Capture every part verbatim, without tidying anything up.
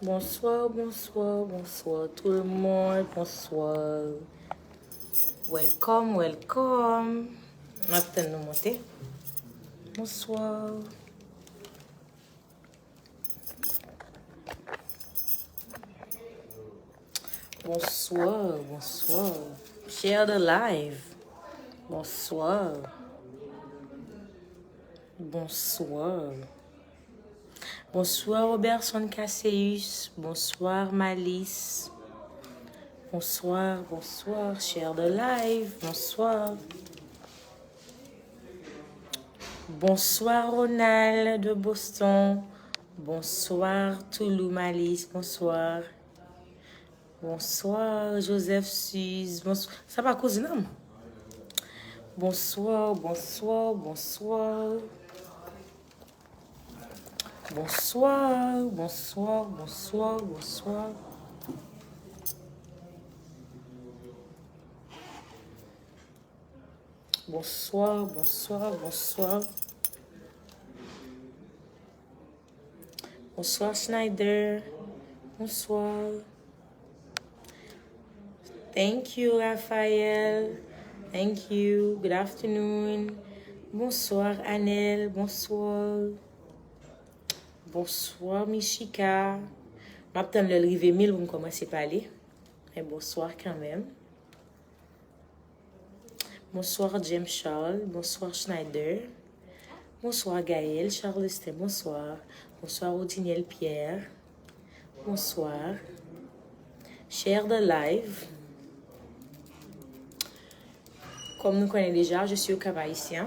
Bonsoir, bonsoir, bonsoir tout le monde, bonsoir. Welcome, welcome. M ap tann nou monte. Bonsoir. Bonsoir, bonsoir. Share the live. Bonsoir. Bonsoir. Bonsoir Robertson Casseus. Bonsoir Malice. Bonsoir, bonsoir. Share the live. Bonsoir. Bonsoir Ronald de Boston. Bonsoir Toulou Malice. Bonsoir. Bonsoir Joseph Suze. Bonsoir. Sa pa kouzin an m. Bonsoir, bonsoir, bonsoir. Bonsoir, bonsoir, bonsoir, bonsoir. Bonsoir, bonsoir, bonsoir. Bonsoir Schneider. Bonsoir. Thank you, Raphaël. Thank you. Good afternoon. Bonsoir, Anel. Bonsoir. Bonsoir, Michika. M ap tann lè l rive mil pou m kòmanse pale. Men bonsoir kanmenm. Bonsoir, James Charles. Bonsoir, Schneider. Bonsoir, Gaël Charlestin. Bonsoir. Bonsoir, Odiniel Pierre. Bonsoir. Share the live. Kòm nou konnen deja, je suis au Cap Haïtien.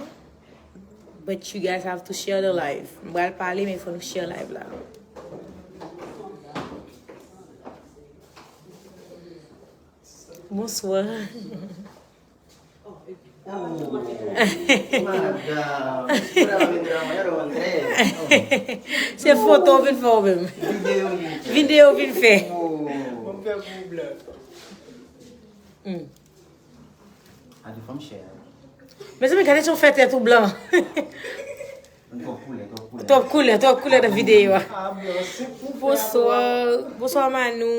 But you guys have to share the live. M pral pale, men fò nou share live la. Bonsoir. Oh, madam, se foto w vin fè ou menm. Videyo vin fè. Videyo vin fè. Oh. Mwen fè pou blan. Hmm. A di fanm chè. Mezanmi, gade jan w fè tèt ou blan. Twòp koulè, twòp koulè. Twòp koulè, twòp koulè nan videyo a. Ah, blan, se pou fè. Bonsoir, bonsoir Manou.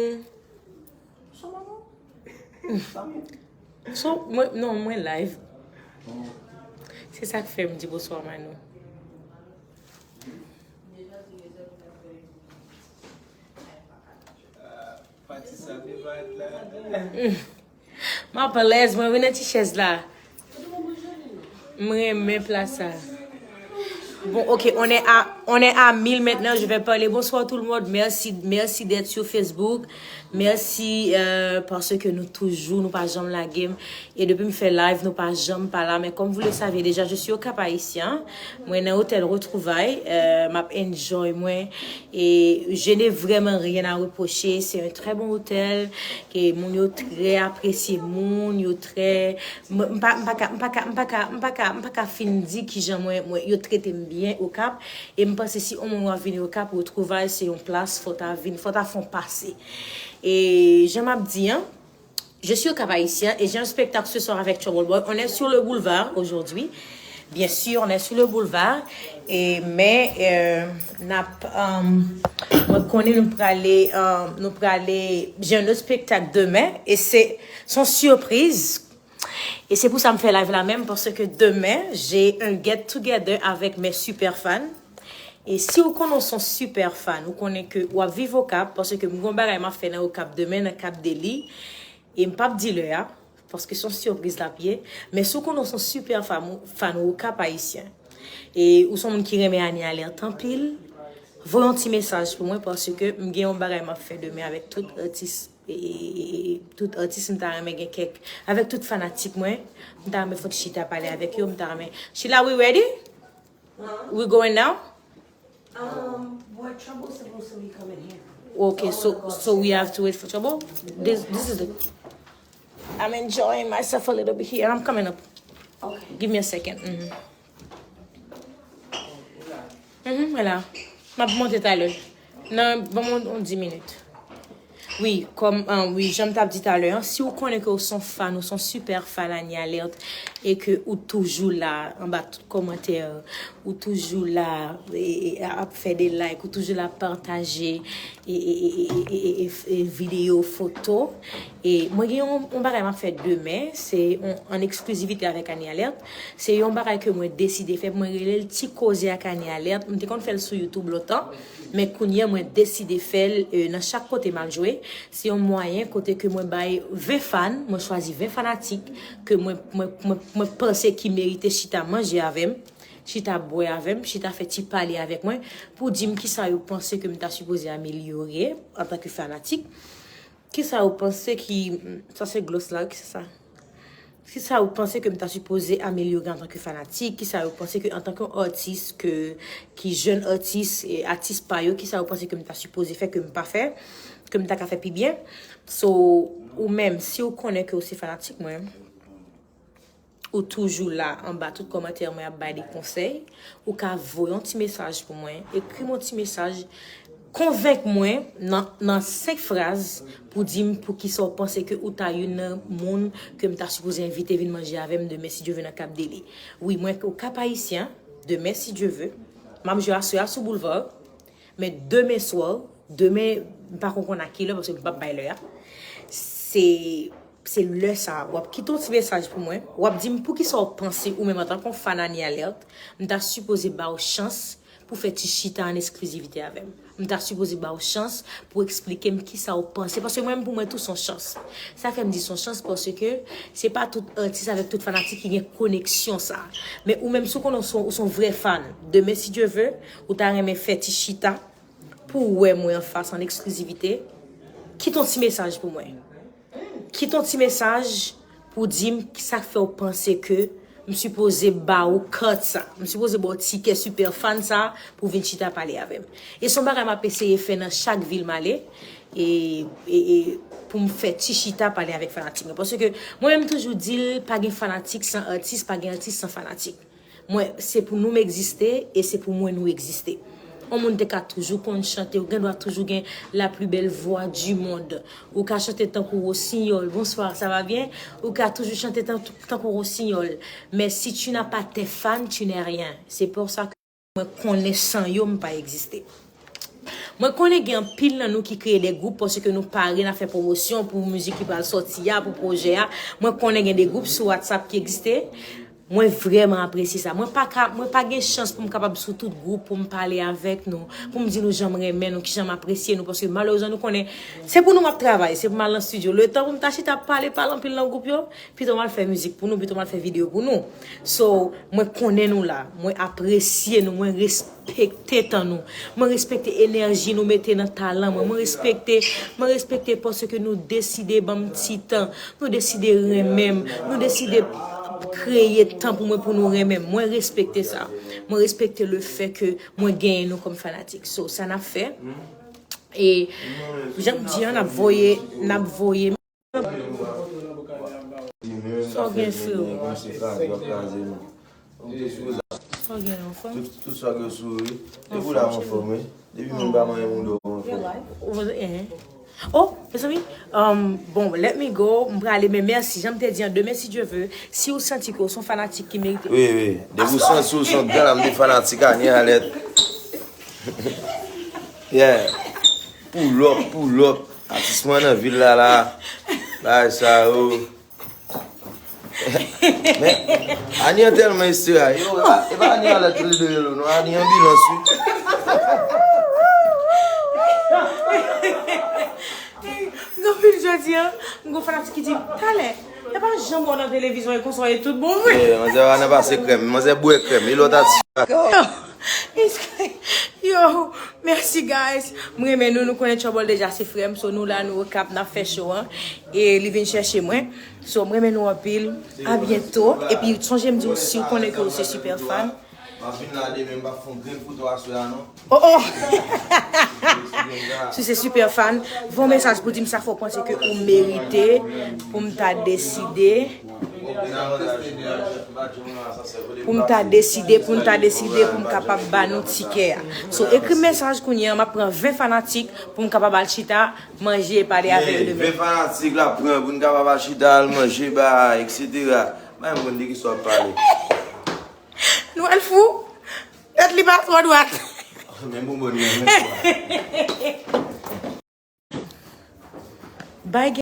Bonsoir, Manou. Sa va? So, mwen, non, mwen live. Oh. Se sa k fè m di bonsoir Manou. Pati sa te parèt la. M ap alèz, mwen vin nan ti chèz la. M renmen plas sa. Bon, ok, on est à, on est à mille maintenant, je vais parler. Bonsoir tout le monde, merci, merci d'être sur Facebook. Merci, euh, parce que nou toujou, nou pa janm lage m. E depi m fè live, nou pa janm pa la. Men comme vous le savez déjà, je suis au Cap Haïtien. Mwen nan otèl Retrouvailles, euh, m ap enjoy mwen. E je n'ai vraiment rien à reprocher. C'est un très bon hôtel. Ke moun yo trè apresye moun, yo trè, m, m pa, m pa ka, m pa ka, m pa ka, m pa ka, m pa ka fin di kijan mwen, mwen, yo trete m byen Okap. E m panse si yon moun w ap vini Okap, Retrouvailles se yon plas, fò w ta vin, fò w ta fè yon pase. E jan m ap di an, je suis au Cap Haïtien et j'ai un spectacle ce soir avec Trouble Boy. On est sur le boulevard aujourd'hui. Bien sûr, on est sur le boulevard. E, men, euh, n ap, euh, mwen konnen nou prale, euh, nou prale, j'ai un autre spectacle demain. E se, se yon sipriz. E se pou sa m fè live la menm, paske demen, j'ai un get together avec mes super fans. E si w konnen w se yon super fan, ou konnen ke w ap viv Okap, paske m gon bagay m ap fè nan Okap demen, nan Cap Deli. E m p ap di lè a, paske se yon sipriz l ap ye. Men si w konnen w se yon super fan, fan ou Okap Ayisyen, e ou se yon moun ki renmen Anie Alerte anpil, voye yon ti mesaj pou mwen, paske m gen yon bagay m ap fè demen avèk tout atis, e, e, e, e, tout atis m ta renmen gen kèk, avèk tout fanatik mwen, m ta renmen fè yon ti chita pale avèk yo, m ta renmen. Sheila, we ready? We going now? Um, well, Trouble's supposed to be coming here. Okay, so, so we have to wait for Trouble? This, this is the, I'm enjoying myself a little bit here. I'm coming up. Okay. Give me a second. Mm-hmm. Mm-hmm, mwen la. M ap monte talè. Nan, ban mwen yon dis minit. Wi, kòm, ah, wi, jan m t ap di talè an, si w konnen ke w se yon fan, ou se yon super fan Anie Alerte, e ke ou toujou la anba tout kòmantè, ou toujou la e, e, ap fè de like, ou toujou la pataje e, e, e, e, e, e, e videyo, foto. E mwen gen yon, yon bagay m ap fè demen, se yon, an eksklizivite avèk Annie Alerte. Se yon bagay ke mwen deside fè, mwen rele l Ti Koze ak Annie Alerte. M te konn fè l sou YouTube lontan, men kounye a mwen deside fè l e, nan chak kote m al jwe. Se yon mwayen kote ke mwen bay ven fan, mwen chwazi ven fanatik ke mwen, mwen, mwen, mwen panse ki merite chita manje avè m, chita bwè avè m, chita fè ti pale avèk mwen, pou di m kisa yo panse ke m ta sipoze amelyore antanke fanatik, kisa yo panse ki, sa se gloss la, kisa sa? Kisa yo panse ke m ta sipoze amelyore antanke fanatik, kisa yo panse ke antanke yon atis ke, ki jèn atis, e atis pa yo, kisa yo panse ke m ta sipoze fè, ke m pa fè, ke m ta ka fè pi byen. So, ou menm, si w konnen ke w se fanatik mwen, ou toujou la anba tout kòmantè mwen ap bay de konsèy, ou ka voye yon ti mesaj pou mwen, ekri m yon ti mesaj, konvenk mwen nan, nan senk fraz pou di m poukisa w panse ke ou ta youn nan moun ke m ta sipoze envite vin manje avè m demen si Dye ve nan Cap Délé. Wi, mwen Okap Ayisyen, demen si Dye ve, m ap jwe aswè a sou Boulevard. Men demen swa, demen, m pa konn konn a kilè, paske m p ap bay lè a. Se, se lè sa a, w ap kite yon ti mesaj pou mwen, w ap di m poukisa w panse ou menm antanke yon fan Annie Alerte, m ta sipoze ba w chans pou fè ti chita an eksklizivite avè m. M ta sipoze ba w chans pou eksplike m kisa w panse, paske mwen menm pou mwen tou se yon chans. Sa fè m di se yon chans, paske se pa tout atis avèk tout fanatik ki gen koneksyon sa. Men ou menm si w konnen w se yon, w se yon vrè fan, demen si Dye ve, ou ta renmen fè ti chita pou w wè mwen anfas an eksklizivite, kite yon ti mesaj pou mwen. Kite yon ti mesaj pou di m sa k fè w panse ke m sipoze ba w kat sa. M sipoze ba w tikè Super Fan sa pou vin chita pale avè m. E se yon bagay m ap eseye fè nan chak vil m ale. E, e, e pou m fè ti chita pale avèk fanatik mwen. Paske mwen menm toujou di l, pa gen fanatik san atis, pa gen atis san fanatik. Mwen, se pou nou m egziste e se pou mwen nou egziste. Yon moun te ka toujou konn chante, ou gen dwa toujou gen la plus belle voix du monde. Ou ka chante tankou Rosinyòl. Bonsoir, ça va bien? Ou ka toujou chante tan-, tankou Rosinyòl. Mais si tu n'as pas tes fans, tu n'es rien. C'est pour ça que mwen konnen san yo, m pa egziste. Mwen konnen gen anpil nan nou ki kreye de gwoup paske nou pare n ap fè pwomosyon pou mizik ki pral sòti a, pou pwojè a. Mwen konnen gen de gwoup sou WhatsApp ki egziste. Mwen vrèman apresye sa. Mwen pa ka, mwen pa gen chans pou m kapab sou tout gwoup pou m pale avèk nou, pou m di nou jan m renmen nou, kijan m apresye nou, paske malerezman nou konnen se pou nou m ap travay, se pou m al nan estidyo. Letan pou m ta chita ap pale, pale anpil nan gwoup yo, pito m al fè mizik pou nou, pito m al fè videyo pou nou. So, mwen konnen nou la, mwen apresye nou, mwen respekte tan nou, mwen respekte enèji nou mete nan talan mwen, mwen respekte, mwen respekte paske nou deside ban m ti tan, nou deside renmen m, nou deside kreye tan pou mwen, pou nou renmen m. Mwen respekte sa. Mwen respekte le fè ke mwen genyen nou kòm fanatik. So, sa n ap fè. E, jan m di an, n ap voye, n ap voye. Sa w gen, freo? Sa w gen, anfòm? Tout, tout sa gen souri. Depi w la anfòm, wi. Depi moun pa manyen moun dòmi anfòm. Ou, eh. Oh, mezanmi, um, bon, let me go. M prale, men mèsi. Jan m te di an, demen, si Dye ve, si w santi ke w se yon fanatik ki merite. Wi, wi. Depi w santi w se yon gran dam de fanatik Annie Alerte. Yeah. Pull up, pull up. Atis mwen nan vil la, la. Bagay sa yo. Men, Annie an tèlman estre a. Yo, e pa, e pa Annie Alerte tou le de yo, non. Annie Anbilans, wi. Anpil jodi a, m gon fanatik ki di, talè, e pa janm wè w nan televizyon e konsa w ye tout bon vre. Yeah, manzè pa nan pase krèm, manzè bwè krèm, e lòt atis. Yo, mèsi guys. M renmen nou, nou konnen Trouble deja se frè m, so nou la, nou Okap, n ap fè show an. E li vin chèche mwen. So, m renmen nou anpil. A byento. Epi, sonje m di w, si w konnen ke w se Super Fan. M ap vin la demen, m p ap fè yon grenn foto aswè a, non. Oh, oh! Si w se Super Fan, voye yon mesaj pou di m sa fè w panse ke ou merite pou m ta deside. Pou m ta deside, pou m ta deside, pou m kapab ba nou tikè a. So, ekri m mesaj kounye a, m ap pran ven fanatik pou m kapab al chita, manje e pale avè yo demen. Ven fanatik la pran pou n kapab al chita, al manje, bay, et cetera. Bay m konn de ki sa w ap pale. Nwèl fou. Tèt li pa twò dwat. Men bonbon li menm. Bay